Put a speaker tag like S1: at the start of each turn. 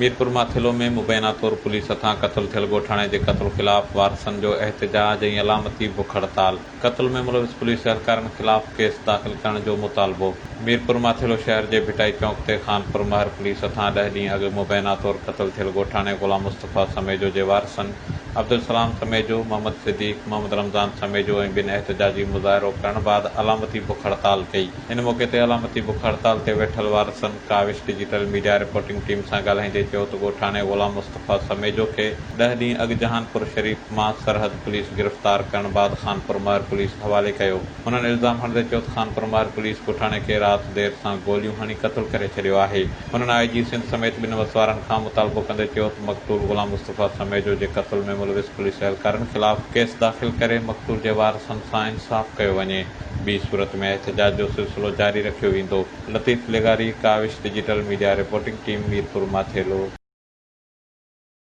S1: ميرپورماٿيلو ۾ مبينا طور پوليس هٿان قتل ٿيل ڳوٺاڻي جي قتل خلاف وارثن جو احتجاج ۽ علامتي بک هڙتال، قتل ۾ ملوث پوليس اهلڪارن خلاف ڪيس داخل ڪرڻ جو مطالبو. ميرپورماٿيلو شهر جي ڀٽائي چونڪ تي خانپور مهر پوليس هٿان ڏهه ڏينهن اڳ مبينا طور قتل ٿيل ڳوٺاڻي غلام مصطفيٰ سميجو جي وارثن عبدالسلام سميجو، محمد صديق، محمد رمضان سميجو ۽ ٻين احتجاجي مظاهرو ڪرڻ بعد علامتي بک هڙتال ڪئي. ان موقعي تي علامتي بک هڙتال تي ويٺل وارثن ڪاوش ڊجيٽل ميڊيا رپورٽنگ ٽيم سان ڳالهائيندي چيو ته ڳوٺاڻي غلام مصطفيٰ سميجو کي ڏهه ڏينهن اڳ جهانپور شريف مان سرحد پوليس گرفتار ڪرڻ بعد خانپور مهر پوليس حوالي ڪيو. هنن الزام هڻندي چيو ته خانپور مهر پوليس ڳوٺاڻي کي رات دير سان گوليون هڻي قتل ڪري ڇڏيو آهي. هنن آء جي سنڌ سميت ٻن وسوارن کان مطالبو ڪندي چيو ته مقتول غلام مصطفيٰ سميجو جي قتل ۾ ملوث پوليس اهلڪارن خلاف ڪيس داخل ڪري مقتول جي وارثن سان انصاف ڪيو وڃي. ٻي صورت ۾ احتجاج جو سلسلو جاري رکيو ويندو. لطيف لغاري، ڪاوش digital media reporting team, Mirpur Mathelo.